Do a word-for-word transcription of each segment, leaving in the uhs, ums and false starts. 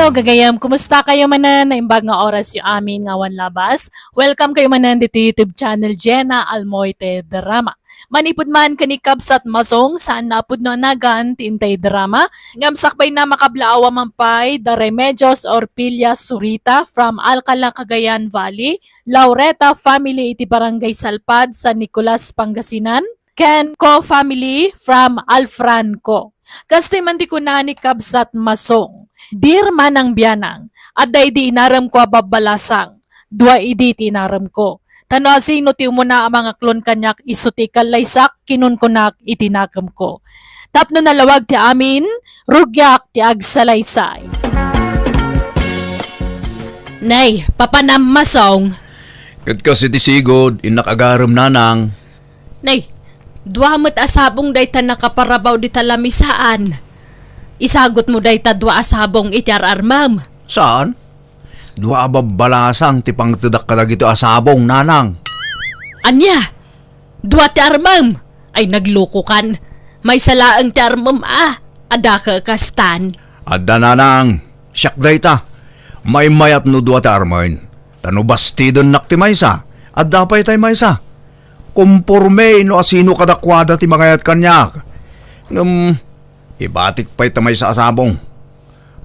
Gagayam, kumusta kayo manen? Naimbag nga oras yo amin nga awan labas. Welcome kayo manen dito YouTube channel Jenna Almoite Drama. Manipud man ken ni Kabsat Masong, saan na pudno a nagan ti intay drama. Ngem sakbay na, makablaawa man pay da Remedios Orpilia Surita from Alcala, Cagayan Valley, Laureta family iti Barangay Salpad, San Nicolas, Pangasinan, ken Co family from Alfranco. Kastoy man ti kuna ni Kabsat Masong, "Dear Manang Bianang, adda idi inaremko a babbalasang, dua idi ti inaremko. Ta no asino ti umuna a mangaklon kaniak isu ti ikallaysak, kinunkunak iti nakemko. Tapno nalawag ti amin, rugiak ti agsalaysay." Nay, papanam, Masong. Ket kas iti sigud, innak agarem, nanang. Nay, dua met a sabong dayta nakaparabaw dita lamisaan. Isagutmo dayta dua a sabong iti ar-armem. Saan? Dua a babbalasang ti pangtedak kadagiti a sabong, nanang. Ania? Dua ti armem? Ay, naglukokan. Maysa laeng ti armem a. Adda ka kastan. Adda, nanang. Siak dayta. Maymayat no dua ti armen. Ta no bastidennak ti maysa, adda pay tay maysa. Komporme no asino kadakuada ti mangayat kaniak. Ngem, ibatik pay ta maysa a sabong.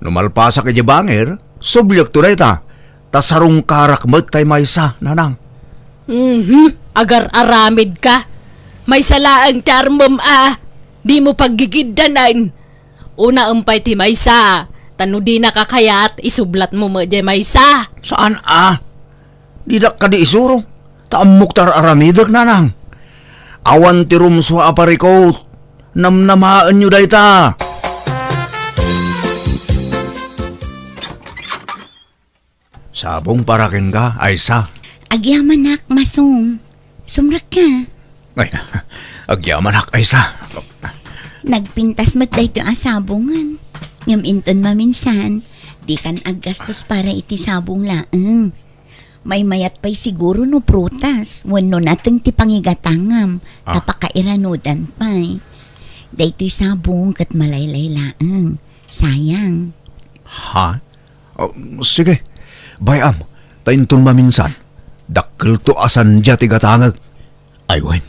No malpasak idiay bangir, subliekto dayta, ta sarungkarak met tay maysa, nanang. Mhm, agar-aramid ka. Maysa laeng ti armem a, dimo paggigiddanan. Unaem pay ti maysa, ta no dinaka kayat, isublatmo met diay maysa. Saan a? Didak kadi isuro, ta ammok ti ar-aramidek, nanang. Awan ti rumsua a parikut. Namnamaenyo dayta. Sabong para kenka, Aysa. Agyamanak, Masong. Sumrekka. Ay, agyamanak, Aysa. Nagpintas met daytoy a sabongen. Ngem inton maminsan, dikan aggastos para iti sabong laeng. Maymayat pay siguro no prutas wenno nateng ti pangigatangam, ta Ah. pakairanudan pay. Daytoy sabong ket malaylay laeng. Sayang. Ha? Oh, sige. Bay-am, ta inton maminsan, dakkelto a sandia ti gatangek. Ay wen,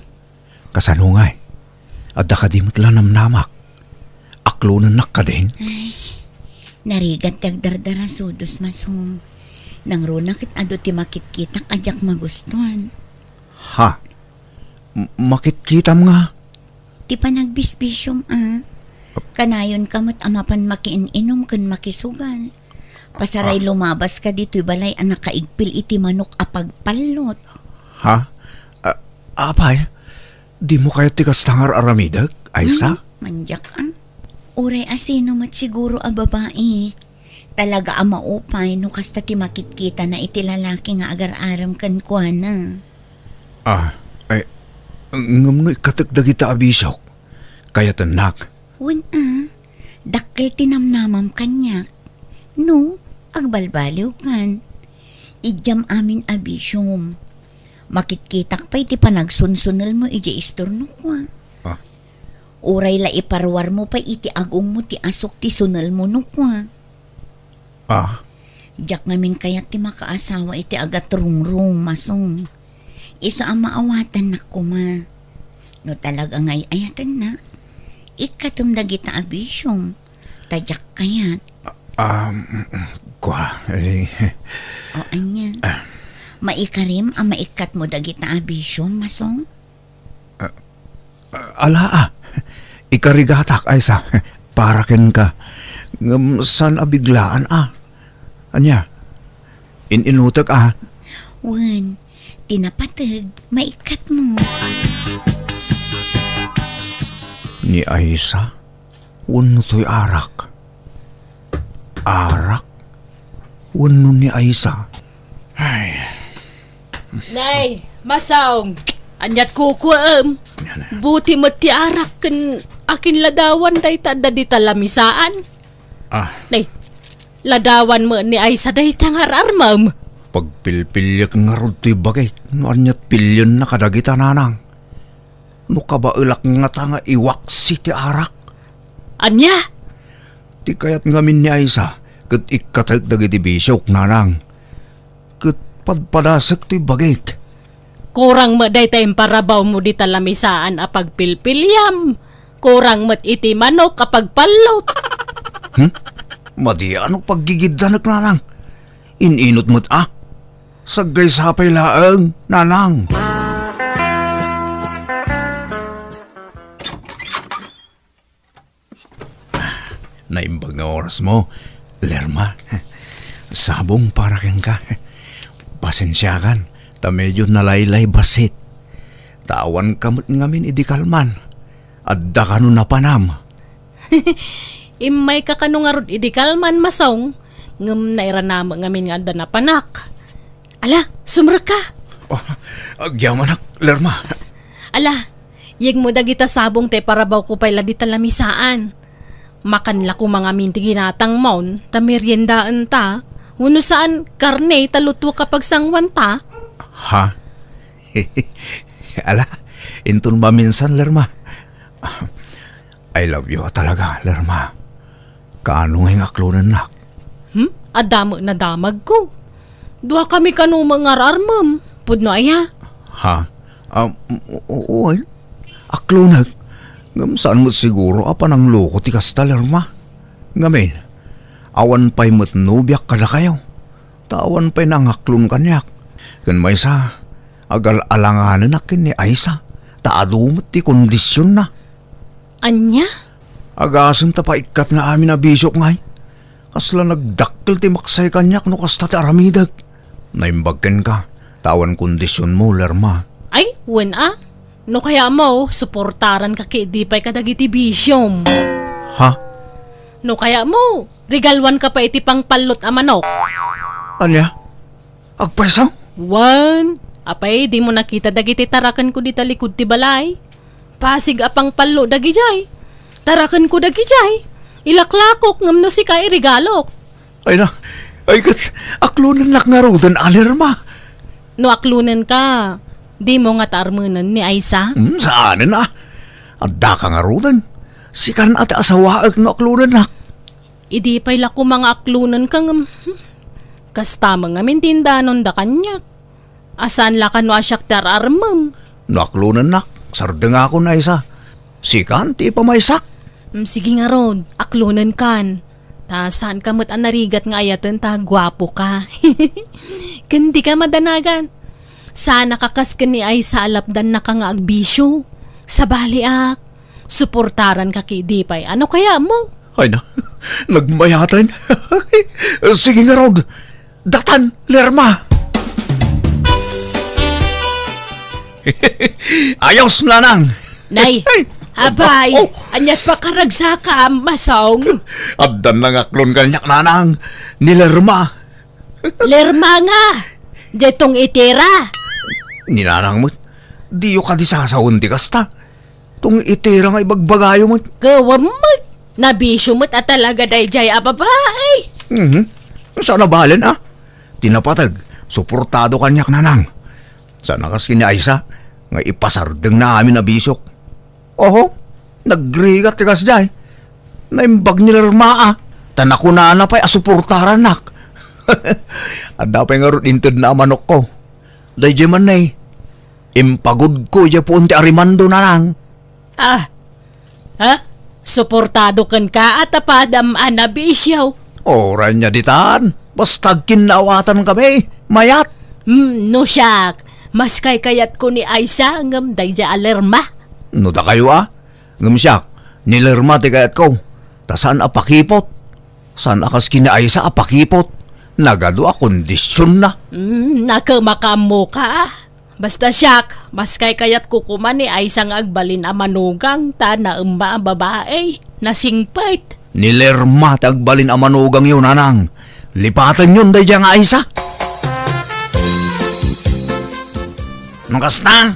kasano ngay? Adda kadi met la namnamak? Aklonennak kadin? Ay, narigat ti agdardarasudos, Masong. Nangruna ket adu ti makitkitak a diak magustuan. Ha? M-, makitkitam nga? Ti panagbisbisiom a. Kanayonka met a mapan makiin-inom ken makisugal. Pasaray Ah. lumabaska ditoy balay a nakaigpil iti manok a pagpallot. Ha? A-, apay? Dimo kayat ti kasta nga ar-aramidek, Aysa? Hmm, mandiak a. Uray asino met siguro a babai. Talaga a maupay no kasta ti makitkitana iti lalaki nga agar-arem kenkuana. Ah, ay, ngem no ikkatek dagita a bisiok, kayatennak. Wen a, dakkel ti namnamam kaniak. No, agbalbaliwkan. Idiam amin a bisiom. Makitkitak pay ti panagsunsunelmo idiay istornok, a. Ah. Uray la iparuarmo pay iti agongmo ti asuk ti sunelmo no kua. Ah. Diak ngamin kayat ti makaasawa iti agatrungrung, Masong. Isu a maawatannak koma. No talaga nga ay-ayatennak, ikkatem dagita a bisiom. Ta diak kayat. Um, kua, eh. O ania? Ah. Maikarim a maikkatmo dagita a bisiom, Masong? Ah, ala, ah. Ikarigatak, Aysa. Para kenka. Ngem saan a biglaan, ah. Ania? In-inutek, ah. Wen, ti napateg, maikkatmo. Ni Aysa? Wenno toy arak? Arak? Wenno ni Aysa? Ay. Nay, Masong, aniat kukuem? Buti met ti arak ken akin ladawan dayta adda dita lamisaan. Ah. Nay, ladawan met ni Aysa dayta nga ar-armem. Pagpilpiliek ngarud toy bagik no aniat pilienna kadagita nanang. No kabaelak ngata nga iwaksi ti arak. Ania? Ti kayat ngamin ni Aysa, ket ikkatek dagiti bisiok, nanang. Ket padpadasek ti bagik. Kurang met dayta imparawawmo dita lamisaan a pagpilpiliam. Kurang met iti manok a pagpallot. Hmm? Madi a no paggigiddanek, nanang. In-inut met a. Saggaysa pay laeng, nanang. Naimbag nga orasmo, Lerma. Sabong para kenka. Pasensiakan, ta medyo nalaylay bassit. Ta awanka met ngamin idi kalman. Adda kano napanam. Immayka kano ngarud idi kalman, Masong, ngem nairanamek ngamin nga adda napanak. Ala, sumrekka. Oh, agyamanak, Lerma. Ala, yegmo dagita sabong ta iparawawko pay la dita lamisaan. Makan la koma ngamin ti ginatangmon, ta meriendaenta. Wenno saan, karne ta lutoka pagsanguanta. Ha? Ala, inton maminsan, Lerma. I love you talaga, Lerma. Kaano nga aklonennak? Hmm? Adda met nadamagko. Duakami kano nga ar-armem. Pudno aya? Ha? Um, o-, o-, oy. Aklonek. Ngem saan met siguro a panangloko ti kasta, Lerma. Ngamin, awan pay met nobiak kadakayo. Ta awan pay nangaklon kaniak. Ken maysa, agal-alanganenak ken ni Aisa. Ta adu met ti kondisionna. Ania? Agasem ta paikkat nga amin a bisiok ngay. Kasla nagdakkel ti maksay kaniak no kasta ti aramidek. Naimbag kenka, ta awan kondisionmo, Lerma. Ay, wen a. No kayatmo, suportaranka ket idi pay kadagiti bisiom. Ha? No kayatmo, regaluanka pay iti pangpallot a manok. Ania? Agpayso? Wen, apay, dimo nakita dagiti tarakenko dita likud ti balay? Pasig a pangpallo dagijay. Tarakenko dagijay. Ilaklakok ngem no sika iregalok. Ay na, ay ket aklonennak ngaruden a, Lerma. No aklonenka, dimo ngata armenen ni Aisa? Hmm, saanen a. Addaka ngaruden. Sikan a ti asawaek no aklonennak. Idi pay la koma nga aklonenka ngem, hmm, kasta met ngamin ti indanonda kaniak. A saan la kano a siak ti ar-armem. No aklonennak, sardengakon, Aisa. Sikan ti ipamaysak. Mm, sige ngarud, aklonenkan. Ta saanka met a narigat nga ayaten ta guapoka. Ken dika madanagan. Saanaka kas ken ni Aisa a lapdannaka nga agbisio. Sabaliak. Suportaranka ket idi pay. Ano kayatmo? Ay na, nagmayaten. Sige ngarud. Datan, Lerma. Ayos, nanang. Nay, ay, abay, oh, ania't pakaragsaka, Masong? Addan nangaklon kaniak, nanang. Ni Lerma. Lerma nga. Diay tong itira. Ni nanang met. Diyo kadi sasawen ti kasta. Tong itira nga ibagbagayo met. Kawam met. Nabisio met a talaga daydiay a babai. Mhm. Saan a balen, a? Ti napateg, suportado kaniak, nanang. Saan a kas ken ni Aisa, nga ipasardengna amin a bisiok. Oho, nagrigat ti kasdiay. Naimbag ni Lerma, a, ta nakunana pay a suportarannak. Adda pay ngarud intedna a manokko. Daydiay man, nay. Impagudko idiay puon ti arimando, nanang. Ah. Ha? Suportado kenka a ta padam a nabisio. Uray nia ditan. Basta agkinnaawatan kami. Mayat. Hmm, no siak, mas kaykayatko ni Aisa ngem daydiay a Lerma. No dakayo, a? Ngem siak, ni Lerma ti kayatko. Ta saan a pakipot. Saan a kas ken ni Aisa a pakipot. Nagadu a kondisionna. Hmm, nakamakaammoka, a? Basta siak, mas kaykayatko koma ni Aisa nga agbalin a manugang ta naemma a babai, nasingpet. Ni Lerma ti agbalin a manugangyo, nanang. Lipatenyon daydiay nga Aisa. No kasta,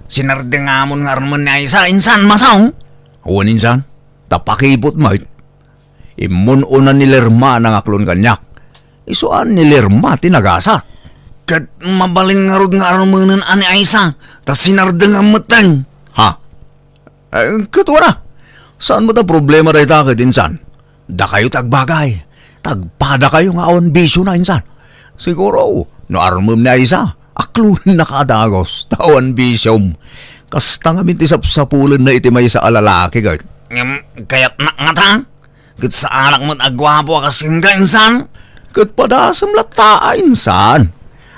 sinardengamon nga armen ni Aisa, insan, Masong? Wen, insan, ta pakipot met. Immun-una ni Lerma a nangaklon kaniak. Isu a ni Lerma ti nagasat. Ket mabalin ngarud nga armenen a ni Aisa, ta sinardengam metten. Ha? Eh, ket wara. Saan met a problema dayta ket insan? Dakayo ti agbagay. Tagpadakayo nga awan bisiona, insan. Siguro, no armem ni Aisa, aklonennaka a dagus, ta awan bisiom. Kasta ngamin ti sapsapulenna iti maysa a lalaki, ket. Ngem, kayatnak ngata? Ket saanak met a guapo a kas kenka, insan? Ket padasem latta a, insan.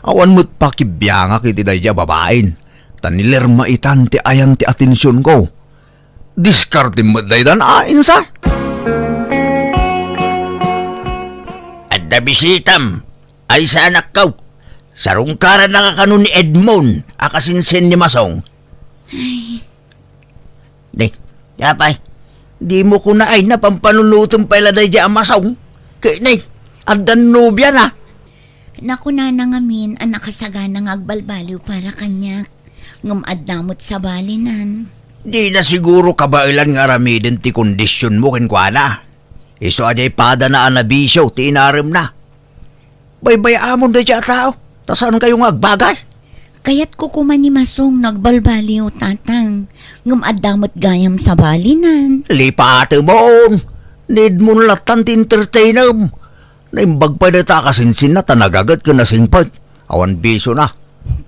Awan met pakibiangak iti daydi a babain. Ta ni Lerma itan ti ayan ti atensionko. Diskartem met daytan a, insan. Adda bisitam, Aisa, anakko. Sarungkarannaka kano ni Edmond a kasinsin ni Masong. Ay. Di, apay, dimo kuna ay napampanunotem pay la daydi a Masong. Ket ni, addan nobiana. Nakunana ngamin a nakasagana nga agbalbaliw para kaniak. Ngem adda met sabalinan. Dina siguro kabaelan nga aramiden ti kondisionmo kenkuana. Isu a diay padana a nabisio ti inaremna. Baybay-amon daydi a tao, ta saankayo nga agbagay. Kayatko koma ni Masong no agbalbaliw, Tatang. Ngem adda met gayam sabalinan. Lipatemon! Ni Edmond lattan ti entertainem. Naimbag pay dayta a kasinsinna ta nagaget ken nasingpet. Awan bisiona.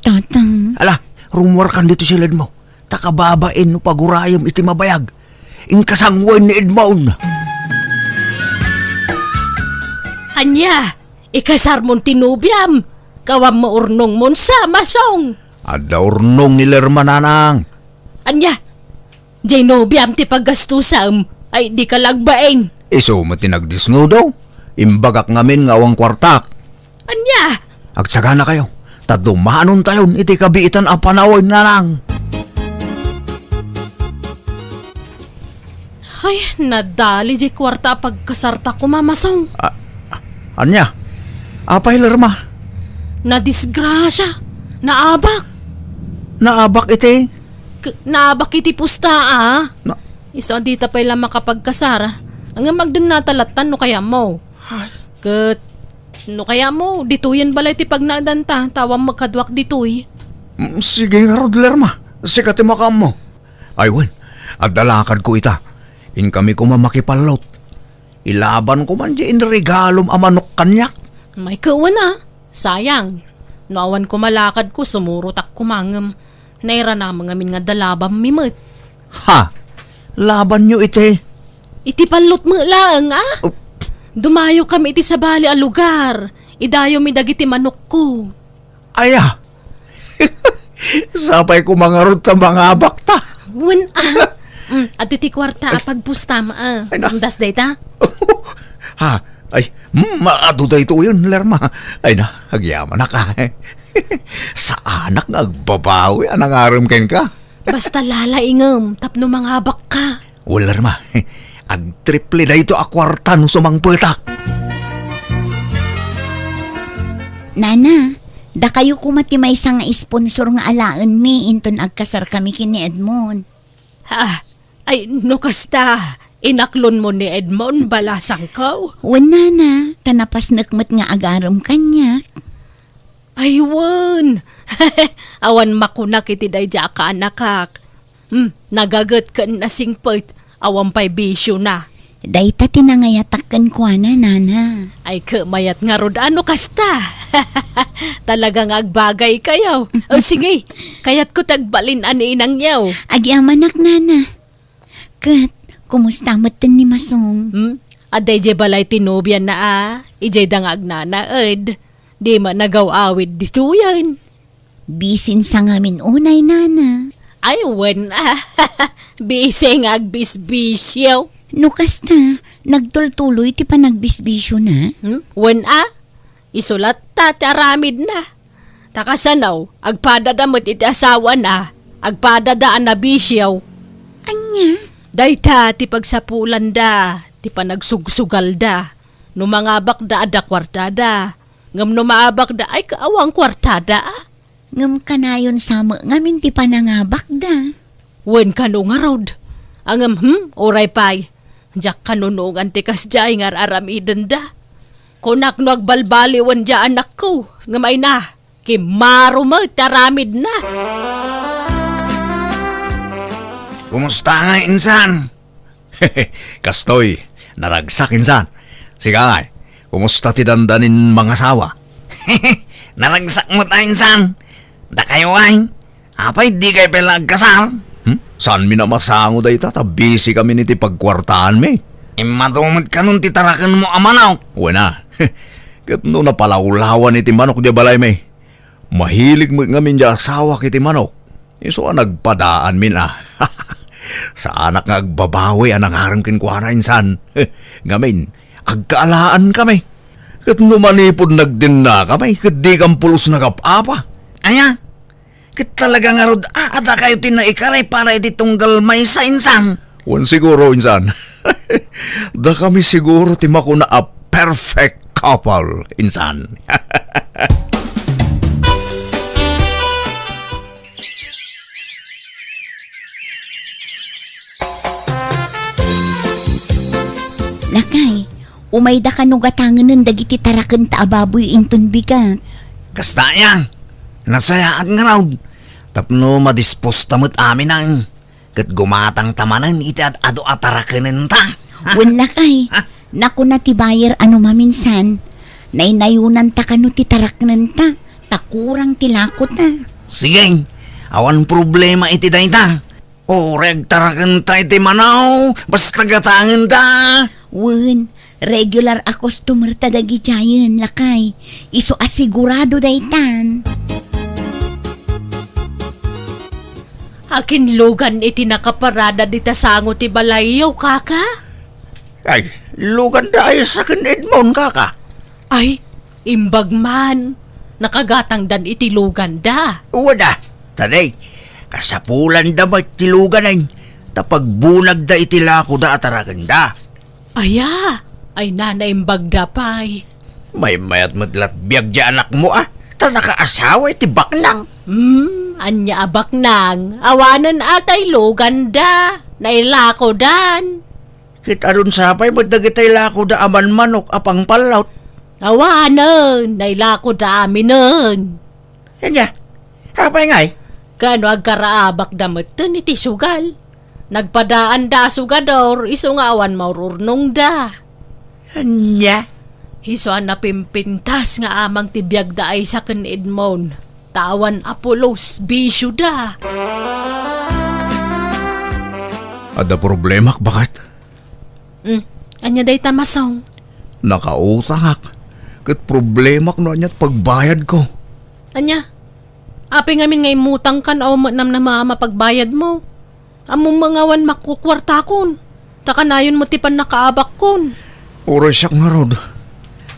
Tatang. Ala, rumuarkan ditoy siledmo. Ta kababain no pagurayem iti mabayag. Inka sanguen ni Edmond. Ania? Ikasarmon ti nobiam? Kawan met urnongmon sa, Masong. Adda urnong ni Lerma, nanang. Ania? Diay nobiam ti paggastusam, ay dika la agbain. Isu met ti nagdesnudo. Imbagak ngamin nga awan kuartak. Ania? Agsaganakayo, ta dumanontayon iti kabiitan a panawen, nanang. Ay, nadali diay kuarta a pagkasarta koma, Masong. A-, ania? Apay, Lerma? Nadisgrasia. Naabak. Naabak iti? K-, naabak iti pusta, a. Na- Isu a dita pay la makapagkasar. Ngem agdennata lattan no kayatmo. Ay. Ket no kayatmo, ditoyen balay ti pagnaedanta, ta awan met kaduak ditoy. Mm, sige ngarud, Lerma. Sika ti makaammo. Ay wen, adda lakadko ita. Inkami koma makipallot. Ilabanko man diay inregalom a manok kaniak. Ay ket wen a, sayang. No awan koma lakadko, sumurotak koma ngem nairanam ngamin nga adda labammi met. Ha? Labanyo iti? Iti pallot met laeng, a? Oh. Dumayokami iti sabali a lugar. Idayommi dagiti manokko. Aya. Sapay koma ngarud ta mangabakta. Wen a. Mm, adtoy ti kuarta a pagpustam, a. Ay, na. Indas dayta? Ha? Ay, mm, adu daytoyen, Lerma. Ay na, agyamanak, a. Saanak nga agbabawi a nangarem kenka. Basta lalaingem tapno mangabakka. Wen, Lerma, agtriple daytoy a kuarta no sumangpetak. Nana, dakayo koma ti maysa nga sponsor nga alaenmi inton agkasarkami ken ni Edmond. Ha? Ay, no kasta, inaklonmo ni Edmond, balasangko? Wen, nana, ta napasnek met nga agarem kaniak. Ay, wen. Awan makunak iti daydi a kaanakak. Hmm, nagaget ken nasingpet, awan pay bisiona. Dayta ti nangayatak kenkuana, nana. Ay, ket mayat ngarud a no kasta. Talaga nga agbagaykayo. O, sige, kayatko ti agbalin a ni inangyo. Agyamanak, nana. Ket, kumusta metten ni Masong? Hmm? Adda idiay balay ti nobianna a, idiayda nga agnanaed. Di met nagaw-awid ditoyen. Bisin sa ngamin unay, nana. Ay, wen a. Bisi nga agbisbisio. No kasta, nagtultuloy ti panagbisbisiona? Hmm? Wen a. Isu latta ti aramidna. Ta kasano, agpadada met iti asawana, agpadada a nabisio. Ania? Dayta ti pagsapulanda, ti panagsugsugalda. No mangabakda, adda kuartada. Ngem no maabakda, ay, awan kuartada. Ngem kanayon sa met ngamin ti panangabakda. Wen kano ngarud. Ngem, hmm, uray pay. Diak kanunongan ti kasdiay nga ar-aramidenda. Kunak no agbalbaliwen diay anakko, ngem ay na, kimmaro met ti aramidna. Kumusta ngay, insan? Kastoy, naragsak, insan. Sika ngay, Kumusta ti dandanin mangasawa? Naragsak met a insan. Dakayo ay, apay dikay pay la agkasar? Hmm? Saanmi a masango dayta ta busy kami iti pagkuartaanmi. Immadu met kanon ti tarakenmo a manok. Wen a. Ket no napalawlawan iti manok diay balaymi. Mahilig met ngamin diay asawak iti manok. Isu a nagpadaanmin a. Saanak nga agbabawi a nangarem kenkuana insan. Ngamin, agkaalaan kami. Ket no manipud nagdinna kami, ket dikan pulos nagap-apa. Aya? Ket talaga ngarud, a, adda kayo ti naikari para iti tunggal maysa insan? Wen siguro, insan. Dakami siguro ti makuna a perfect couple, insan. Lakay, umayda kano gatangenen dagiti tarakenta a baboy inton bigat. Kasta aya, nasayaat ngarud. Tapno madisposta met amin ang Ket gumatangta manen iti ad-adu a tarakenenta. Wen lakay, nakuna ti buyer a no maminsan, naynayonanta kano ti tarakenenta, ta kurang ti lakota. Sige, awan problema iti dayta. Uray agtarakenta iti manaw, basta gatangenta. Wen, regular a customer ta dagidiayen, lakay. Isu a sigurado daytan. Akin lugan iti nakaparada dita sango ti balayyo, kaka? Ay, lugan da ay saken Edmond, kaka. Ay, imbag man. Nakagatangdan iti lugan da. Wada, taday, kasapulan da met ti lugan ay, ta pagbunag da iti lako da atarakenda. Aya, ay nanaimbagda pay. Maymayat met lat biag di anakmo, a, ta nakaasawa iti baknang. Hmm, anya a baknang? Awanen a tay luganda. Nailakodan. Ket adun sapay met dagitay lakoda a manmanok a pangpallot. Awanen, nailakoda aminen. Anya, apay ngay? Kano agkaraabakda metten iti sugal? Nagpadaanda a sugador isu nga awan maururnongda. Ania? Isu a napimpintas nga amang ti biagda Aiza ken Edmond. Ta awan a pulos, bisioda. Adda problemak, baket? Hmm. Ania dayta, Masong? Nakautangak. Ket problemak no aniat pagbayadko. Ania? Apay ngamin nga immutangkan a met namnama a mapagbayadmo? Ammom nga awan makukuartakon, ta kanayon met ti pannakaabakkon. Uray siak ngarud.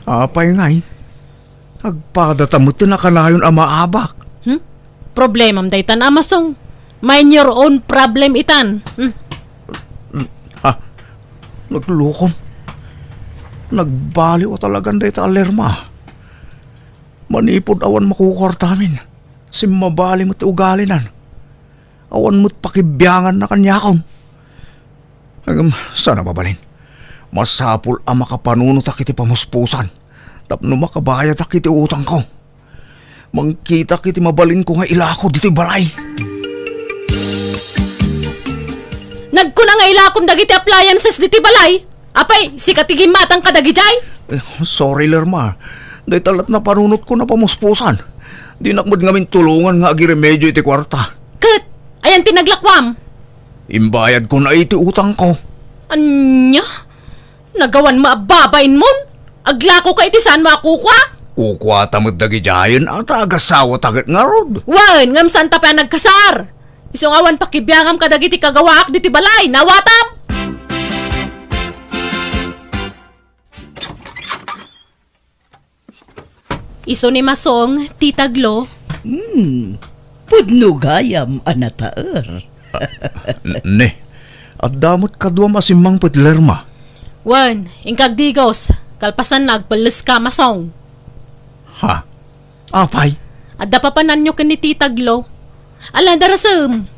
Apay ngay? Agpadata met ti nakanayon a maabak. Hmm? Problemam daytan, Masong. Mind your own problem itan. Hmm. Hmm. Ah, naglukon. Nagbaliw a talagan dayta a Lerma. Manipud awan makukuartamin, simmabali met ti ugalinan. Awan met pakibianganna kaniakon. Ngem, saan a mabalin? Masapul a makapanunotak iti pamuspusan tapno makabayadak iti utangko. Mangkitak iti mabalinko nga ilako ditoy balay. Nagkuna nga ilakom dagiti appliances ditoy balay. Apay, sika ti gimmatang kadagidiay? Eh, sorry, Lerma. Dayta lat napanunotko a pamuspusan. Dinak met ngamin tulongan nga agiremedio iti kuarta. Ket, ayan ti naglakuam? Imbayadko na iti utangko. Ania? Nagawan mo a babainmon? Aglako ka iti saan mo a kukua? Kukuata met dagidiayen a ta agasawata ket ngarud. Wen, ngem saan ta pay a nagkasar? Isu nga awan pakibiangam kadagiti kagawaak ditoy balay. Nawatam! Isu ni Masong, Tita Glo. Hmm, pudno gayam a nataer. N-, ne, adda met kaduam a simmangpet, Lerma. Wen, inka agdigos, kalpasanna agpelleska, Masong. Ha? Apay? Adda papananyo ken ni Tita Glo. Ala, darasem.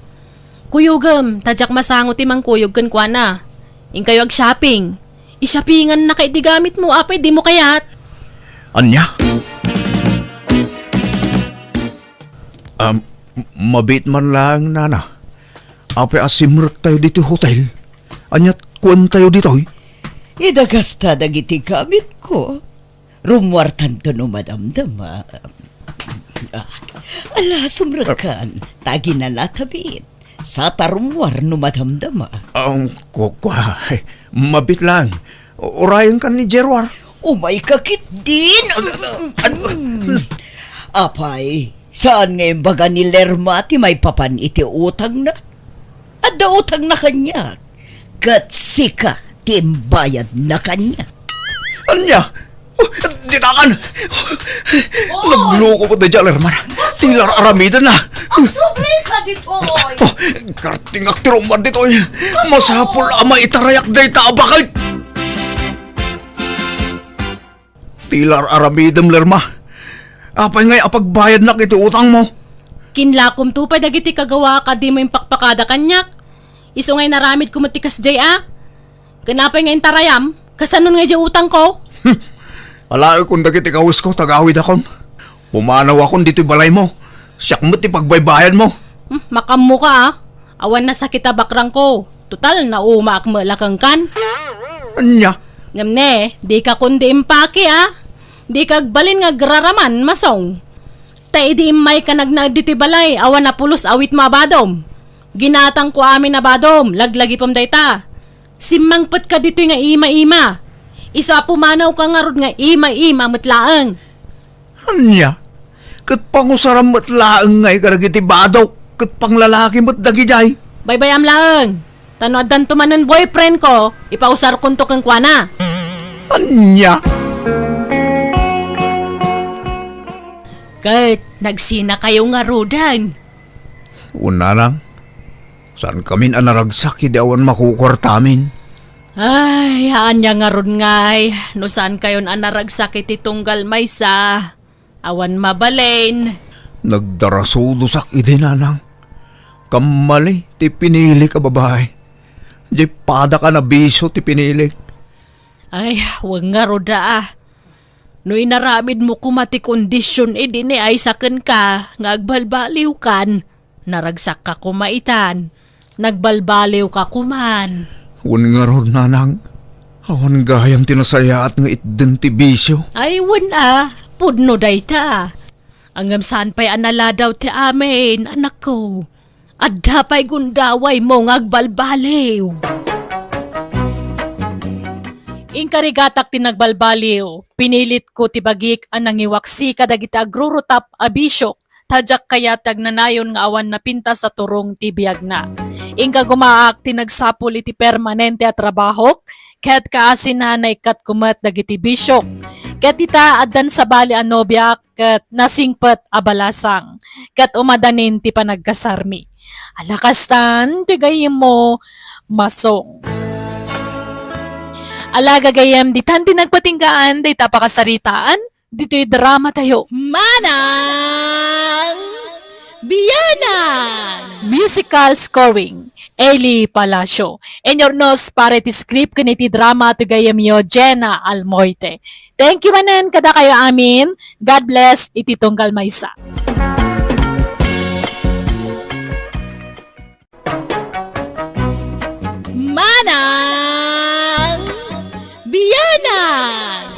Kuyogem, ta diak masango ti mangkuyog kenkuana. Inkayo ag-shopping. I-shoppingannaka iti gamitmo, apay dimo kayat? Ania? Um, mabiit man laeng, nana. Apay a simrektayo ditoy hotel? Aniat kuantayo ditoy? Idagasta dagiti gamitko. Rummuartanto no madamdama. Ah, ala, sumrekkan. Ta aginanatabit. Sata rummuar no madamdama. Ang kukua, mabit lang. Urayenkan ni Gerwar. Umayka ketdin. Apay, saan nga imbaga ni Lerma ti maipapan iti utangna? Adda utangna kaniak, ket sika ti imbayadna kaniak. Ania? Oh, ditakan! Nagloko pay daydiay a Lerma. Ti ar-aramidenna. Agsublika ditoy! Oh, kartingak ti rummuar ditoy. Masapul a maitarayak dayta a baket. Ti ar-aramidem, Lerma. Apay ngay a pagbayadnak iti utangmo? Kinlakomto pay dagiti kagawaak a dimo impakpakada kaniak. Isu nga inaramidko met ti kasdiay a. Ken apay nga intarayam? Kasanon nga idiay utangko? Hmm. Alaekon dagiti kawesko, tagawidakon. Pumanawakon ditoy balaymo. Siak met ti pagbaybayadmo. Hmm, makammoka a. Awan nasakit a bakrangko. Total, naumaak met la kenkan. Ania? Ngem ne, dika kundi impaki a. Dika agbalin nga agraraman, Masong. Ta idi immayka nagnaed ditoy balay, awan a pulos awitmo a badom. Ginatangko amin a badom, laglagipem dayta. Simmangpetka ditoy nga ima-ima. Isu a pumanawka ngarud nga ima-ima met laeng. Ania? Ket pangusaram met laeng ngay kadagiti badok, ket panglalaki met dagidiay. Baybay-am laeng. Ta no addanto manen boyfriendko, ipausarkonto kenkuana. Ania? Ket nagsinakayo ngaruden. Wen, nanang, saankamin a naragsak idi awan makukuartamin. Ay, ania ngarud ngay, no saankayon a naragsak iti tunggal maysa, awan mabalin. Nagdarasudosak idi, nanang. Kammali ti pinilik a babai. Diay padak a nabisio ti pinilik. Ay, wen ngarud a. No inaramidmo koma ti kondision idi ni Aiza kenka nga agbalbaliwkan, naragsakka koma itan, nagbalbaliwka koman. Wen ngarud, nanang, awan gayam ti nasayaat nga itden ti bisio. Ay, wen a, pudno dayta. Ngem saan pay a naladaw ti amin, anakko. Adda pay gundawaymo nga agbalbaliw. Inkarigatak ti nagbalbaliw, pinilitko ti bagik a nangiwaksi kadagiti agrurutap a bisiok, ta diak kayat ti agnanayon nga awan napintas a turong ti biagna. Inka gumaak ti nagsapul iti permanente a trabahok, ket kaasina naikkatko met dagiti bisiok. Ket ita, addan sabali a nobiak, ket nasingpet a balasang, ket umadanin ti panagkasarmi. Ala kastan ti gayyemmo, Masong. Ala gagayyem, ditan ti nagpatinggaan dayta a pakasaritaan ditoy drama tayo. Manang Bianang! Musical scoring, Eli Palacio. Inurnos para iti script ken iti drama ti gayyemyo, Jenna Almoite. Thank you manen kadakayo amin. God bless iti tunggal maysa. Manang Bianang!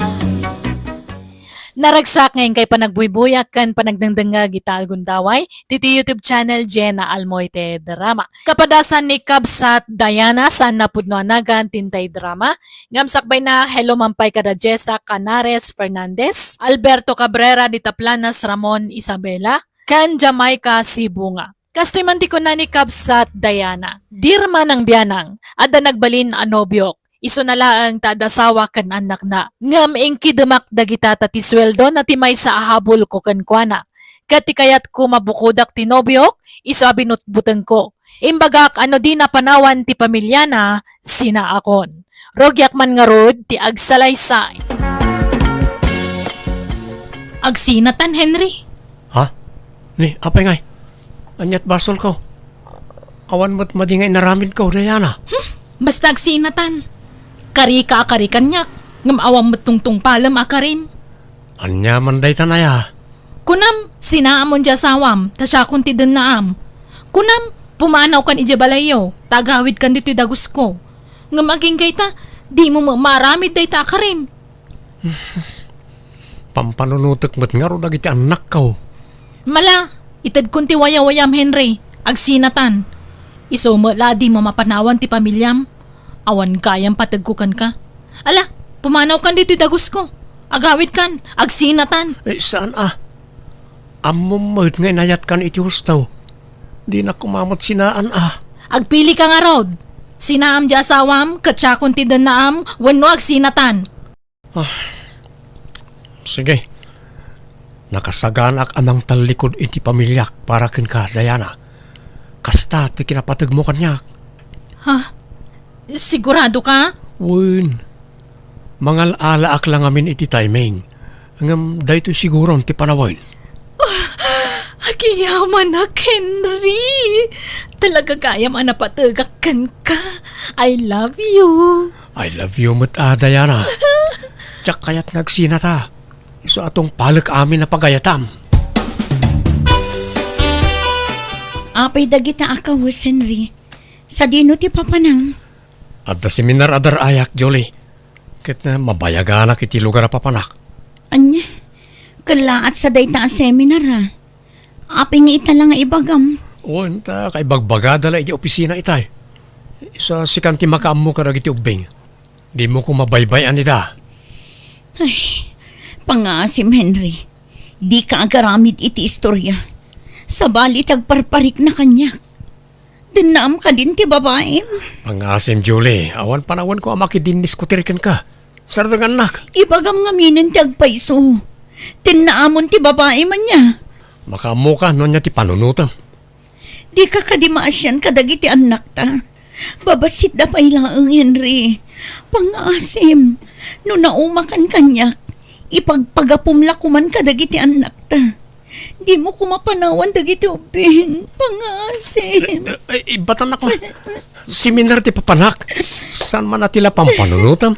Naragsak nga inkay panagbuybuyak ken panagdengdengngeg ita a gundaway ditoy YouTube channel Jenna Almoite Drama. Kapadasan ni Kabsat Diana, saan a pudno a nagan ti intay drama. Ngem sakbayna, hello man pay kada Jessa Canares Fernandez, Alberto Cabrera, dita Planas Ramon Isabela, ken Jamaica Sibunga. Kastoy man ti kuna ni Kabsat Diana, "Dear Manang Bianang, adda nagbalin a nobiok. Isuna laeng ta adda asawa ken annakna. Ngem inkidemak dagita ta ti sueldona ti maysa a habulko kenkuana. Ket ti kayatko, mabukodak ti nobiok, isu a binutbutengko. Imbagak a no dina panawan ti pamiliana, sinaakon. Rugiak man ngarud ti agsalaysay." Agsinatan, Henry. Ha? Ni, apay ngay? Ania't basolko? Awan met madi nga inaramidko, Diana. Hmm, basta agsinatan. Karika a kari kaniak, ngem awan met tungtungpalem a karim. Ania man daytan aya? Kunam, sinaamon ti asawam, ta siakon ti dennaam. Kunam, pumanawkan idiay balayyo, ta agawidkan ditoy dagusko. Ngem agingga ita, dimo met maaramid dayta a karim. Pampanunotek met ngarud dagiti annakko. Mala, itedkon ti wayawayam, Henry. Agsinatan. Isu met la a dimo mapanawan ti pamiliam. Awan gayam pategko kenka. Ala, pumanawkan ditoy dagusko. Agawidkan, agsinatan. Eh, saan a? Ammom met nga inayatkan iti husto. Dinak koma met sinaan a. Agpilika ngarud. Sinaam ti asawam, ket siakon ti dennaam, wenno agsinatan. Ah, sige. Nakasaganak a mangtallikud iti pamiliak para kenka, Diana. Kasta ti kinapategmo kaniak. Ha? Sigurado ka? Wen. Mangal-alaak la ngamin iti timing. Ngem daytoy siguron ti panawen. Agiyamanak, Henry. Talaga gayam a napategak kenka. I love you. I love you met a, Diana. Diak kayat nga agsinata. Isu a tungpalek amin a pagayatam. Apay dagita a kawes, Henry? Sadino ti papanam? Adda seminar a dar-ayak, Julie. Ket, eh, mabayaganak iti lugar a papanak. Ania? Kellaat sa dayta a seminar, a? Apay nga ita la nga ibagam? Wen, ta kaibagbagada la iti opisina itay. Isu a sikan ti makaammo kadagiti ubbing. Dimo koma baybay-an ida. Ay, pangaasim, Henry. Dika agaramid iti istoria. Sabali ti agparparikna kaniak. Dennaam kadin ti babaim? Pangaasim, Julie. Awan panawenko a makidindiskutir kenka. Sardengannak. Ibagam ngaminen ti agpayso. Dennaamon ti babaim ania? Makaammoka no ania ti panunotem. Dika kadi maasian kadagiti annakta. Babasitda pay laeng, Henry. Pangaasim, no naumakan kaniak, ipagpagapom la koman kadagiti annakta. Dimo koma panawan dagiti ubbing. Pangaasim. Eh, eh, ibatanak la. Seminar ti papanak. Saan man a ti la pampanunotam?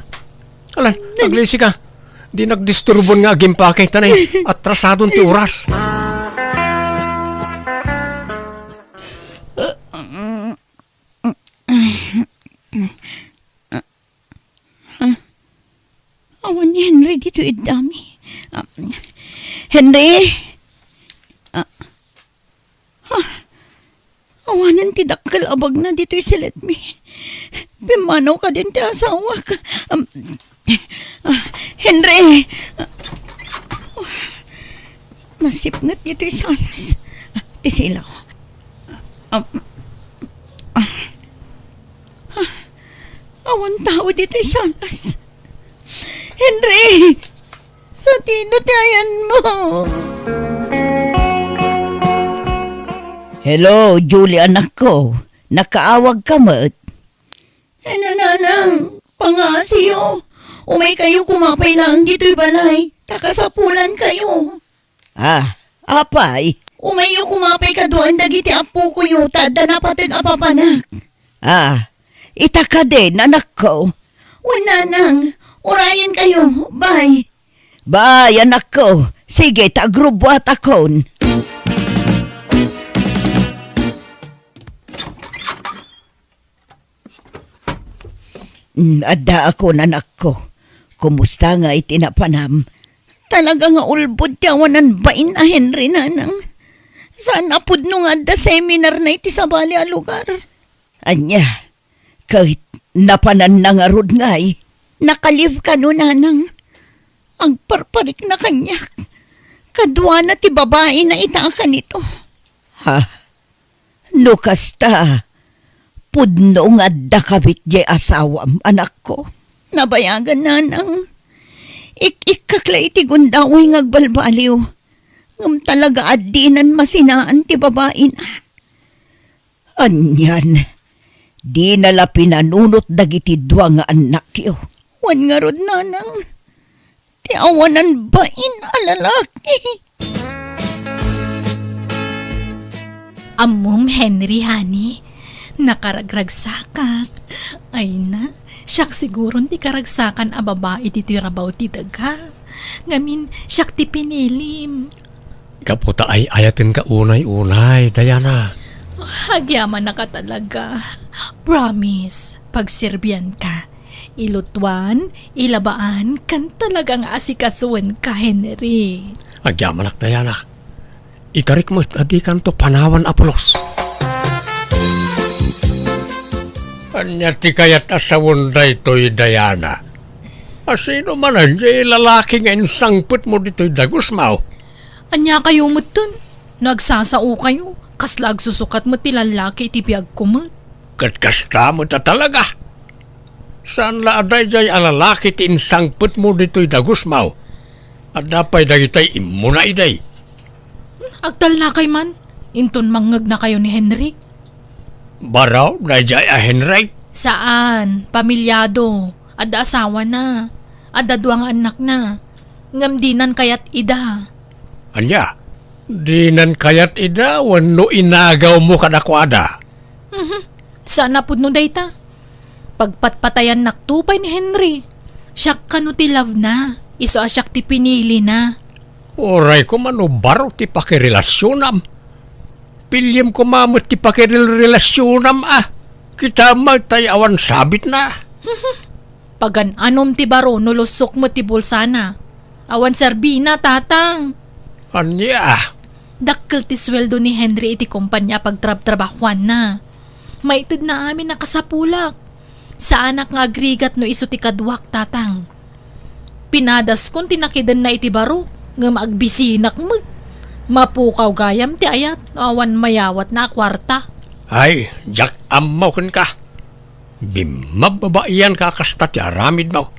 Alan, aglisi ka. Di nagdisturbon nga agimpake, ta nay, atrasadon ti oras. Awan ni Henry ditoy iddami. Ah, Henry? Ah, ah, awanen ti dakkel a bagna ditoy siletmi. Pimmanaw kadin ti asawak. Am, ah, Henry! Ah, nasipnget ditoy salas. Ah, ti silaw. Ah, ah, ah, awan tao ditoy salas. Henry! Sadino ti ayanmo? Hello, Julie, anakko. Nakaawag ka met? Ano, nanang? Pangaasiyo. Umay kayo kumapay laeng ditoy balay. Ta kasapulan kayo. Ah, apay? Umayyo kumapay kaduan dagiti appokoyo ta adda napateg a papanak. Ah, ita kadin, anakko? Wen, nanang, urayen kayo. Bye. Bye, anakko. Sige, ta agrubbuatakon. Mm, addaakon, anakko. Kumusta ngay ti napanam? Talaga nga ulbod ti awanan bain a Henry, nanang. Saan a pudno nga adda seminarna iti sabali a lugar. Ania, ket napananna ngarud ngay? Naka-leave kano, nanang. Agparparikna kaniak. Kaduana ti babaina ita a kanito. Ha? No kasta, pudno nga adda kabit diay asawam, anakko. Nabayagan, nanang. Ik-ikkak la iti gundaway nga agbalbaliw. Ngem talaga a dinan masinaan ti babaina. Anian, dina la pinanunot dagiti dua nga annakyo. Wen ngarud, nanang. Ti awanan bain a lalaki. Ammom, Henry, honey, nakaragragsakak. Ay na, siak siguron ti karagsakan a babai ditoy rabaw ti daga. Ngamin, siak ti pinilim. Gapu ta ay-ayatenka unay-unay, Diana. Agyamanak a talaga. Promise, pagserbianka. Ilutuan, ilabaan, ken talaga nga asikasuen ka, Henry. Agyamanak, Diana. Ikarik met a dikanto panawan a pulos. Ania ti kayat a sawen daytoy, Diana? A sino manen diay lalaki nga insangpetmo ditoy dagusmo? Ania kayo metten? No agsasaokayo, kasla agsusukat met ti lallaki iti biagko met. Ket kasta met a talaga. Saan la a daydiay a lalaki ti insangpetmo ditoy dagusmo? Adda pay dagitay immuna idi. Agtallakay man, inton mangngegnakayo ni Henry. Baro, daydiay a Henry? Saan, pamilyado. Adda asawana. Adda dua nga annakna. Ngem dinan kayat ida. Ania? Dinan kayat ida wenno inagawmo kadakuada? Mhm. Saan a pudno dayta. Pagpatpatayannakto pay ni Henry. Siak kano ti love na. Isu a siak ti pinili na. Uray koma no baro ti pakirelasionam. Piliem koma met ti pakirelasionam a. Kita met tay awan sabitna. Pagan-anom ti baro no lusok met ti bulsana. Awan serbina, Tatang. Ania? Dakkel ti sueldo ni Henry iti kompania a pagtrabtrabahuanna. Maitedna amin a kasapulak. Saanak nga agrigat no isu ti kaduak, Tatang. Pinadaskon ti nakidenna iti baro, ngem agbisinak met. Mapukaw gayam ti ayat no awan mayawatna a kuarta. Ay, diak ammo kenka. Bimmababaianka a kasta ti aramidmo.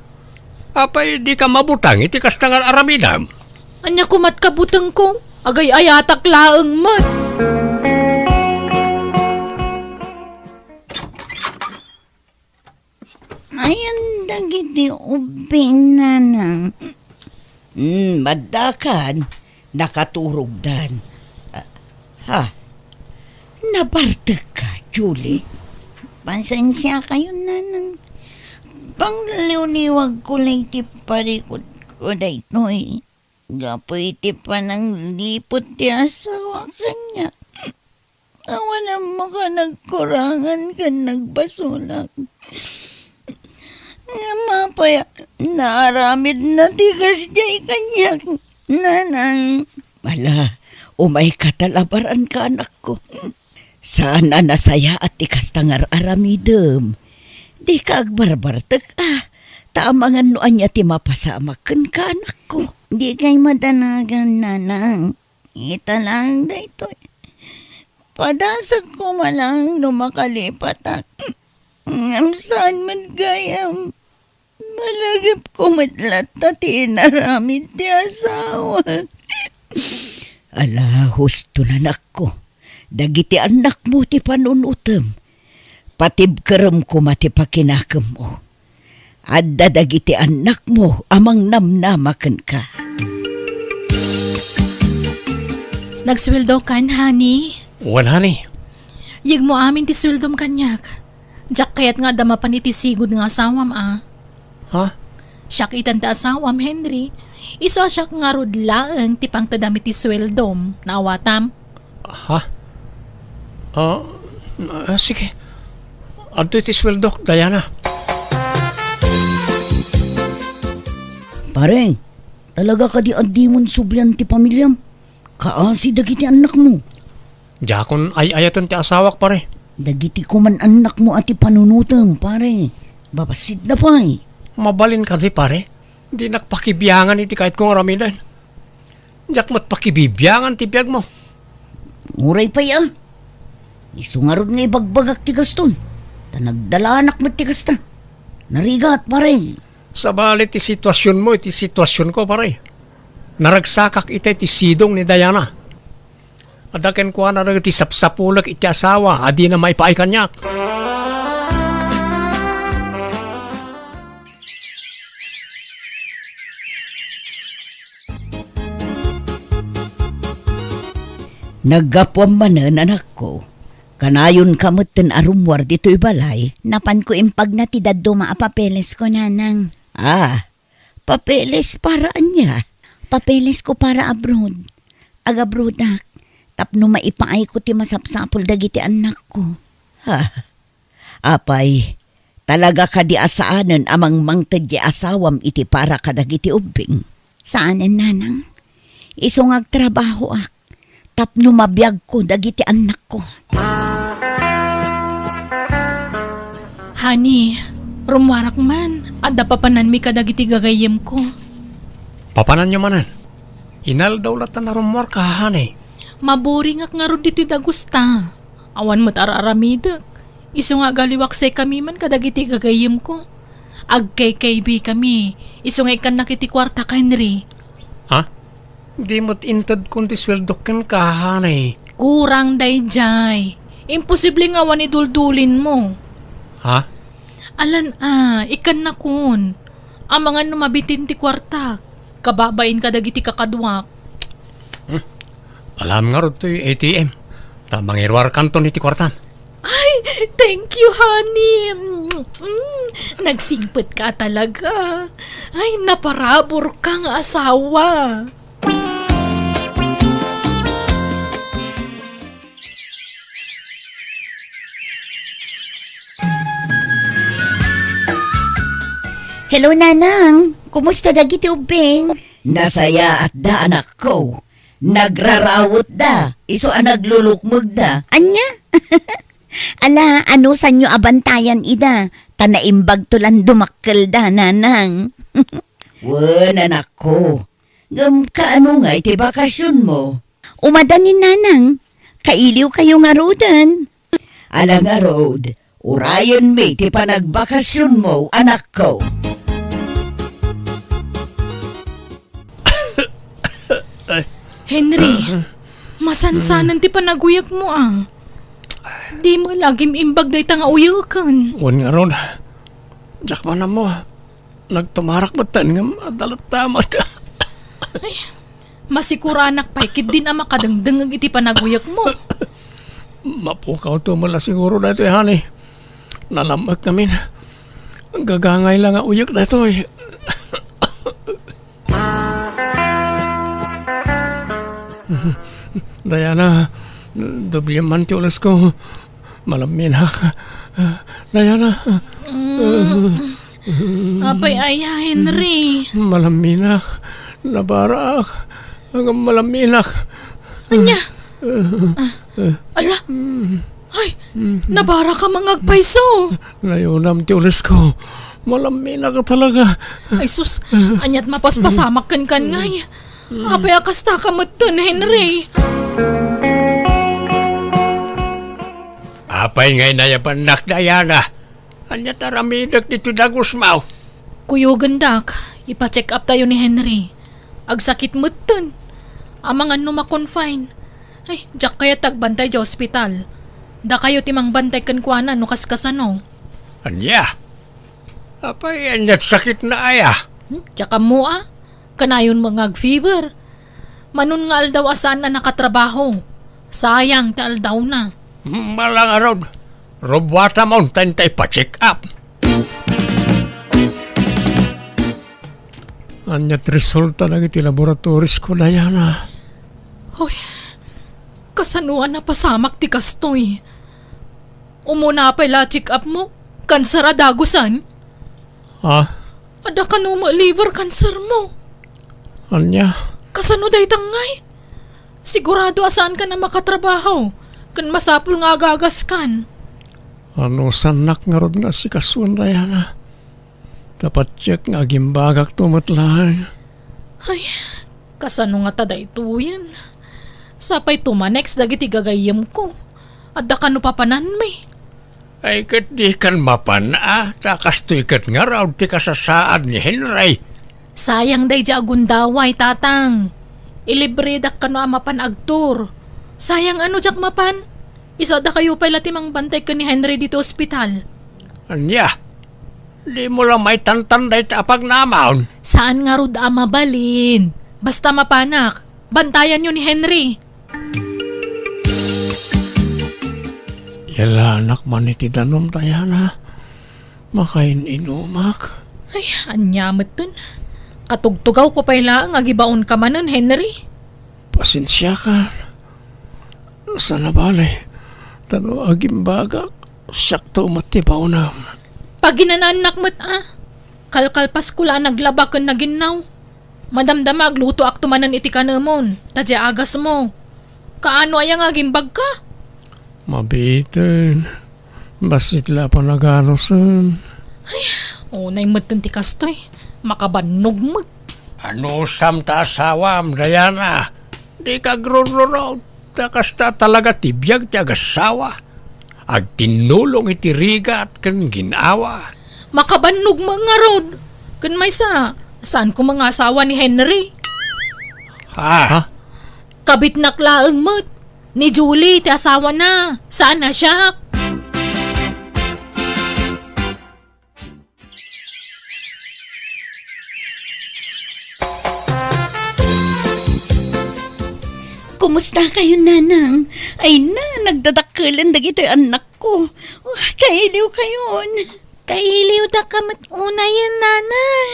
Apay dika mabutang iti kasta nga aramidem? Ania komat kabutengko? Agay-ayatak laeng met. Ayan dagiti ubbing, Nanang. Hmm, maddakan, nakaturogdan. Ah, ha? Nabartekka, Julie? Pasensiakayon, Nanang. Pangliwliwagko lay ti parikutko daytoy. Gapu iti panangliput ti asawa kaniak. Awan ammo a nagkurangan ken nagbasolak. Ngem apay a naaramidna ti kasdiay kaniak, Nanang? Ala, umayka ta labaranka, anakko. Saan a nasayaat ti kasta nga ar-aramidem. Dika agbarbartek a, ta amangan no ania ti mapasamak kenka, anakko. Dikay madanagan, Nanang. Ita laeng daytoy. Padasek koma laeng no makalipatak. Ngem saan met gayam. Malagipko met latta ti inaramid ti asawak. Ala, husto, anakko. Dagiti annakmo ti panunotem. Patibkerem koma ti pakinakemmo. Adda dagiti annakmo a mangnamnama kenka. Nagsueldokan, honey? Wen, honey. Yegmo amin ti sueldom kaniak. Diak kayat nga adda mapan iti sigud nga asawam a. Ha? Siak itan ti asawam, Henry. Isu a siak ngarud laeng ti pangtedam iti sueldom. Naawatam? Ha? Ah, ah, sige. Adtoy ti sueldok, Diana. Pare, talaga kadi a dimon sublian ti pamiliam? Kaasi dagiti annakmo. Diakon ay-ayaten ti asawak, pare. Dagiti koman annakmo a ti panunotem, pare. Babassit da pay. Mabalin kadi, pare. Dinak pakibiangan iti kayatko nga aramiden. Diak met pakibibiangan ti biagmo. Uray pay a. Isu ngarud nga ibagbagak ti gaston. Ta nagdalanak met ti kasta. Narigat, pare. Sabali ti situasionmo iti situasionko, pare. Naragsakak itay ti sidong ni Diana. Adda kenkuana dagiti sapsapulek iti asawa a dina maipaay kaniak. Naggapuam manen, anakko. Kanayonka metten a rummuar ditoy balay. Napanko impagna ti dadduma a papelesko, Nanang. Ah, papeles para ania? Papelesko para abroad. Agabroadak tapno maipaayko ti masapsapul dagiti annakko. Ha? Apay, Talaga kadi a saanen a mangmangted ti asawam iti para kadagiti ubbing? Saanen, nanang. Isu nga agtrabahoak tapno mabiagko dagiti annakko. Honey, rummuarak man. Adda papananmi kadagiti gagayyemko. Papananyo manen? Inaldaw latta a rummuarka, honey. Maburingak ngarud ditoy dagusta. Awan met ar-aramidek. Isu nga agaliwak sekami man kadagiti gagayyemko. Agkaykaybi kami. Isu nga ikkannak iti kuartak, Henry. Ha? Di met intedkon ti sueldok kenka, honey. Kurang daydiay. Imposible nga awan iduldulinmo. Ha? Alan a, ikkannakon. Amangan no mabitin ti kuartak. Kababain kadagiti kakaduak. Hmm. Alam ngarud toy A T M. Ta mangiruarkanton iti kuartam. Ay, thank you, honey. Mm, nagsingpet ka talaga. Ay, naparabur ka nga asawa. Hello, Nanang. Kumusta dagiti ubbing? Nasayaatda, anakko. Nagrarawetda, isu a naglulukmegda. Ania? Ala, anusanyo a bantayan ida, ta naimbagto lan dumakkelda, Nanang. Wen, anakko. Ngem kaano ngay ti bakasionmo? Umada ni Nanang. Kailiwkayo ngaruden. Ala ngarud, urayenmi ti panagbakasionmo, anakko. Ay. Henry, masansanan ti panaguyekmo, a. Dimo lagim imbag dayta nga uyeken. Wen ngarud, diak man ammo. Nagtumarak metten ngem adda latta met. Ay, masikuranak pay ketdin a makadengdengngeg iti panaguyekmo. Mapukawto met la siguro daytoy, honey. Nalam-ek ngamin. Gagangay la nga uyek daytoy. Diana, doblem man ti ulesko. Malamminak. Diana. Mm. Apay aya, Henry? Malamminak. Nabarak. Ngem malamminak. Ania? Ah, ala. Mm. Ay, mm. Nabarak a mangagpayso. Nayunam ti ulesko. Malamminak talaga. Ay sus, aniat mapaspasamak kenkan ngay. Apay a kasta ka metten, Henry? Apay ngay nayabannak, Diana? Ania ti aramidek ditoy dagusmo? Kuyogendak, ipa-check up tayo ni Henry. Agsakit metten. Amangan no ma-confine. Ay, diak kayat agbantay idiay ospital. Dakayo ti mangbantay kenkuana no kaskasano. Ania? Apay, aniat sakitna aya? Hmm? Diak ammo a. Kanayon met nga ag-fever. Manon nga aldaw a saan a nakatrabaho. Sayang ti aldawna. Malangarod. Rubuatamon ta inta ipa-check up. Aniat resulta dagiti laboratories ko, Diana? Hoy, kasano a napasamak ti kastoy? Umuna pay la check up mo? Kanser a dagusan? Ha? Adda kano met liver cancer mo? Ania? Kasano dayta ngay? Sigurado a saankan a makatrabaho, ken masapul nga agagaskan. Anusannak ngarud nga asikasoen, Diana? Ta patiek nga agimbagakto met laeng. Ay, kasano ngata daytoyen? Sapay tumanex dagiti gagayyemko. Adda kano papananmi? Ay, ket dikan mapan a, ta kastoy ket ngarud ti kasasaad ni Henry. Sayang daydiay a gundaway, Tatang. Ilibredak kano a mapan agtour. Sayang a no diak mapan. Isu a dakayo pay la ti mangbantay ken ni Henry ditoy ospital. Ania? Dimo la maitantan dayta a pagnamon? Saan ngarud a mabalin. Basta mapanak, bantayanyo ni Henry. Yalanak man iti danum, Diana. Makain-inumak. Ay, ania metten? Katugtugawko pay laeng a gibaonka manen, Henry. Pasensiakan. Saan a bale, ta no agimbagak, siakto met ti baonam. Paginanaannak met a. Kalkalpasko la a naglaba ken naginnaw. Madamdama aglutoakto manen iti kanemon, ta diay agasmo. Kaano aya nga agimbagka? Mabiiten. Bassit la a panaganusen. Unay metten ti kastoy. Makabannog met. Anusam ta asawam, Diana? Dika agrururot. Ta kasta talaga ti biag ti agassawa. Agtinnulong iti rigat ken ginawa. Makabannog met ngarud. Ken maysa, saan koma nga asawa ni Henry? Ha? Ha? Kabitnak laeng met. Ni Julie ti asawana. Saan a siak? Kumusta kayo, Nanang? Ay na, nagdadakkelen dagitoy annakko. Oh, kailiw kayon. Kailiw da ka met unayen, Nanang.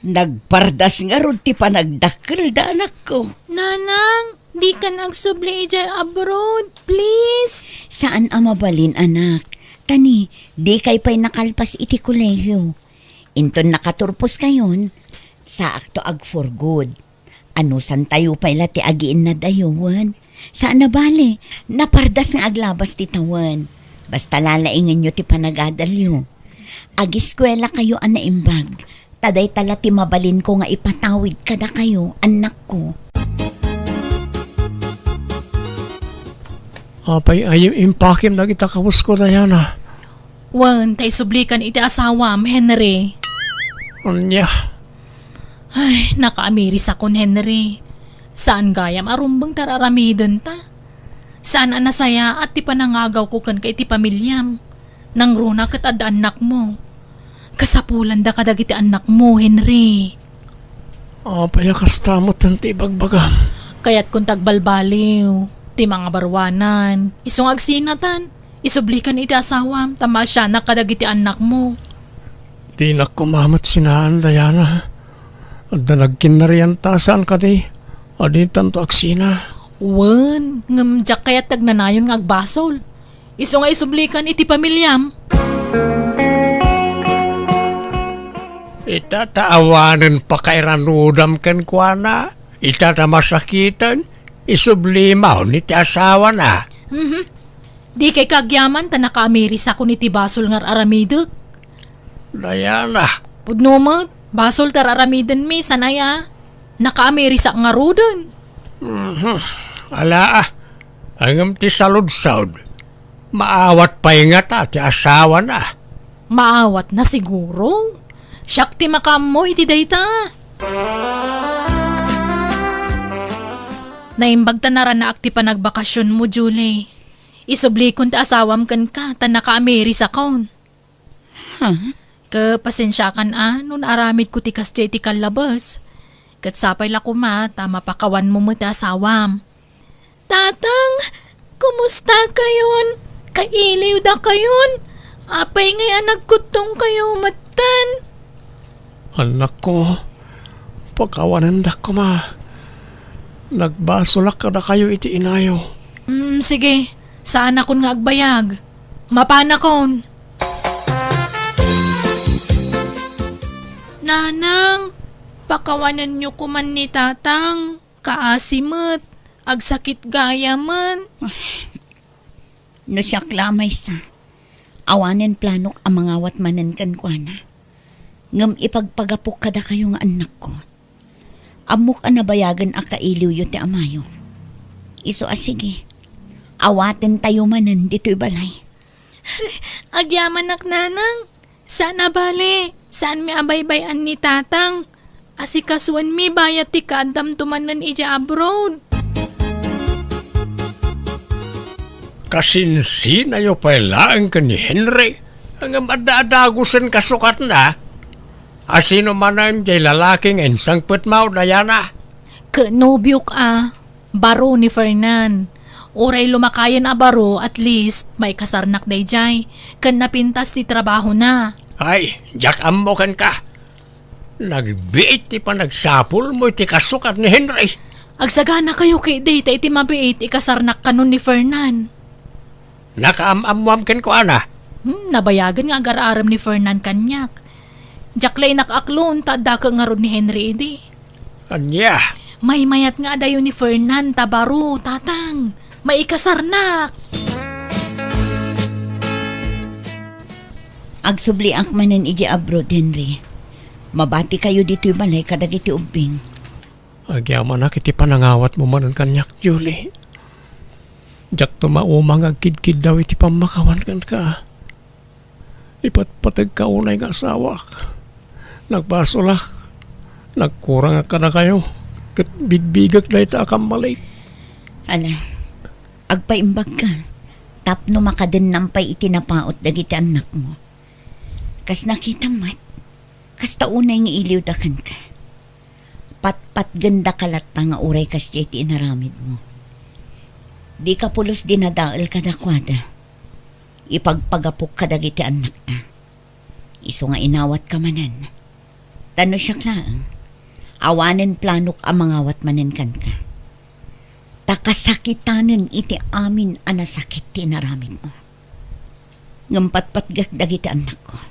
Nagpardas ngarud ti panagdakkel da, anakko. Nanang, dikan agsubli idiay abroad, please. Saan a mabalin, anak. Ta ni, dikay pay nakalpas iti kolehiyo. Inton nakaturpos kayon, saakto ag-for good. Anusantayo pay la ti agiinnadayo, wen? Saan a bale, napardas nga aglabas ti tawen. Basta lalaingenyo ti panagadalyo. Agiskuelakayo a naimbag. Ta dayta la ti mabalinko nga ipatawid kadakayo, annakko. Apay a impakem dagita kabusko, Diana? Wen, ta isublikan iti asawam, Henry. Ania? Ay, nakaamirisakon, Henry. Saan gayam a rumbeng ti ar-aramidenta. Saan a nasayaat ti panangagawko kenka iti pamiliam. Nangruna ket adda annakmo. Kasapulandaka dagiti annakmo, Henry. Apay a kasta metten ti ibagbagam? Kayatkon ti agbalbaliw, ti mangabaruanan, isu nga agsinatan. Isublikan iti asawam, ta maasianak kadagiti annakmo. Dinak koma met sinaan, Diana. Adda nagkinnarianta saan kadi a dintanto agsina. Wen, ngem diak kayat ti agnanayon nga agbasol. Isu nga isublikan iti pamiliam. Ita ta awanen pakairanudam kenkuana. Ita ta masakiten, isublimaw ni ti asawana. Mhm. Dikay kaagyaman ta nakaamirisakon iti basol nga ar-aramidek. Diana. Pudno met, basol ti ar-aramidenmi, saan aya? Nakaamirisak ngaruden. Mhm. Ala, ah. Ngem ti saludsod, maawat pay ngata ti asawana? Maawatna siguro. Siak ti makaammo iti dayta. Naimbag ta naranaak ti panagbakasionmo, Julie. Isublikon ti asawam kenka ta nakaamirisakon. Huh? Ket pasensiakan a no naaramidko ti kasdiay ti kallabes. Ket sapay la koma ta mapakawanmo met ti asawam. Tatang, kumusta kayon? Kailiw da kayon? Apay ngay a nagkuttong kayo metten? Annakko, pakawanendak koma. Nagbasolak kadakayo iti inayo. Mm, sige. Saanakon nga agbayag. Mapanakon. Nanang, pakawanenyo koman ni Tatang. Kaasi met, agsakit gayamen. No siak la a maysa, awanen planok a mangawat manen kenkuana. Ngem ipagpagapok kadakayo nga annakko. Ammok a nabayagen a kailiwyo ti amayo. Isu a sige, awatentayo manen ditoy balay. Agyamanak, Nanang. Saan a bale, saanmi a baybay-an ni Tatang. Asikasuenmi bayat ti kaaddamto manen idiay abroad. Kasinsinayo pay laeng ken ni Henry, ngem adda a dagusen kasukatna. A sino manen diay lalaki nga insangpetmo, Diana? Ket nobiok a. Baro ni Fernan. Uray lumakayen a baro, at least, maikasarnak daydiay, ken napintas ti trabahona. Ay, diak ammo kenka. Nagbiit ti panagsapulmo iti kasukat ni Henry. Agsaganakayo ketdi ta iti mabiit, ikasarnak kanon ni Fernan. Nakaam-ammoam kenkuana. Hmm, nabayagen nga agar-arem ni Fernan kaniak. Diak la inakaklo ta addaka ngarud ni Henry idi. Ania? Maymayat nga adayo ni Fernan ta baro, Tatang. Maikasarnak! Agsubliak manen idiay abroad, Henry. Mabatikayo ditoy balay kadagiti ubbing. Agyamanak iti panangawatmo manen kaniak, Julie. Diakto mauma nga agkidkiddaw iti pammakawan kenka. Ipatpategka unay nga asawak. Nagbasolak. Nagkurangak kadakayo. Ket bigbigek dayta a kammalik. Ala, agpaimbagka tapno makadennam pay iti napaut dagiti annakmo. Kas nakitam met, kasta unay nga iliwda kenka. Patpatgendaka latta nga uray kasdiay ti inaramidmo. Dika pulos dinadael kadakuada. Ipagpagapok kadagiti annakta. Isu nga inawatka manen. Ta no siak laeng, awanen planok a mangawat manen kenka. Ta kasakitanen iti amin a nasakit ti inaramidmo. Ngem patpatgek dagiti annakko.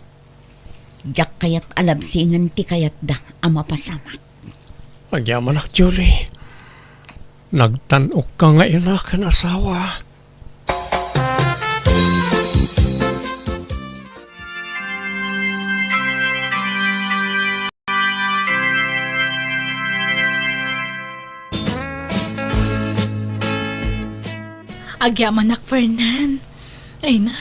Diak kayat a labsingen ti kayatda a mapasamak. Agyamanak, Julie. Nagtan-okka nga ina ken asawa. Agyamanak, Fernan. Ay na,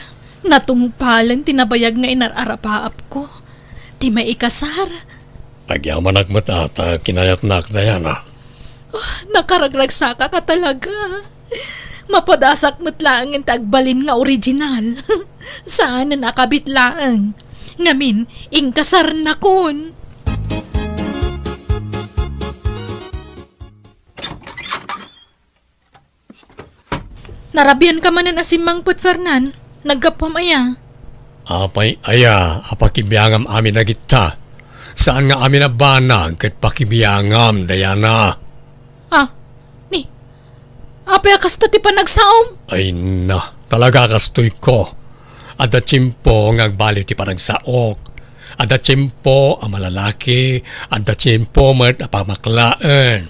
natungpalen ti nabayag nga inar-arapaapko. Ti maikasar. Agyamanak met a ta kinayatnak, Diana. Oh, nakaragragsakaka talaga. Mapadasak met laengen ti agbalin nga original. Saanen a kabit laeng. Ngamin, inkasarnakon. Narabianka manen a simmangpet, Fernan. Naggapuam aya? Apay aya a pakibiangam amin dagita? Saan nga amin a banag ket pakibiangam, Diana? Ah, ni, apay a kasta ti panagsaom? Ay na, talaga kastoyko. Adda tiempo nga agbali ti panagsaok. Adda tiempo a malalaki, adda tiempo met a pamaklaen.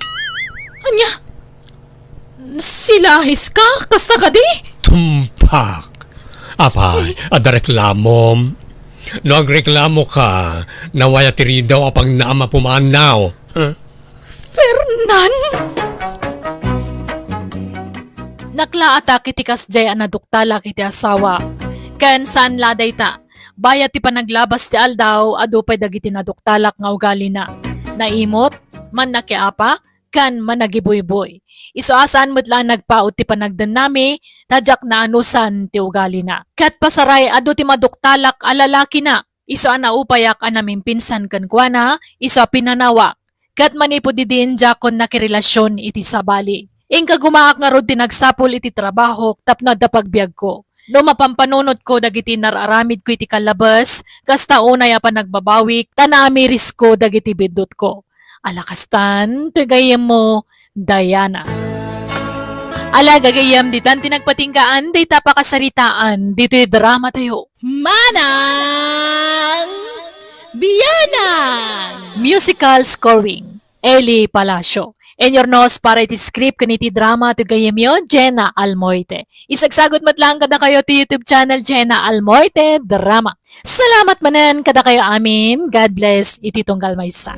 Ania? Silahiska? Kasta kadi? Tumpak! Apay, adda reklamom? No agreklamoka, nawaya ti ridaw a pagnaam a pumanaw. Huh? Fernan! Naklaatak iti kasdiay a naduktalak iti asawa. Ken saan la dayta, bayat ti panaglabas ti aldaw, adu pay dagiti naduktalak nga ugalina. Naimot, mannakiapa, ken managibuybuy. Isu a saan met la nagpaut ti panagdennami, ta diak naanusan ti ugalina. Ket pasaray, adu ti maduktalak a lalakina. Isu a naupayak a namimpinsan kenkuana, isu a pinanawak. Ket manipud idin, diakon nakirelasion iti sabali. Inka gumaak ngarud ti nagsapul iti trabahok tapno adda pagbiagko. No mapampanunotko dagiti nar-aramidko iti kallabes, kasta unay a panagbabawik, ta naamirisko dagiti biddutko. Ala kastan, toy gayyemmo, Diana. Ala gagayyem, ditan ti nagpatinggaan dayta pakasaritaan ditoy drama tayo. Manang Bianang! Musical scoring, Eli Palacio. Inurnos para iti script ken iti drama ti gayyemyo, Jenna Almoite. Isagsagut met laeng kadakayo ti YouTube channel, Jenna Almoite Drama. Salamat manen kadakayo amin. God bless iti tunggal maysa.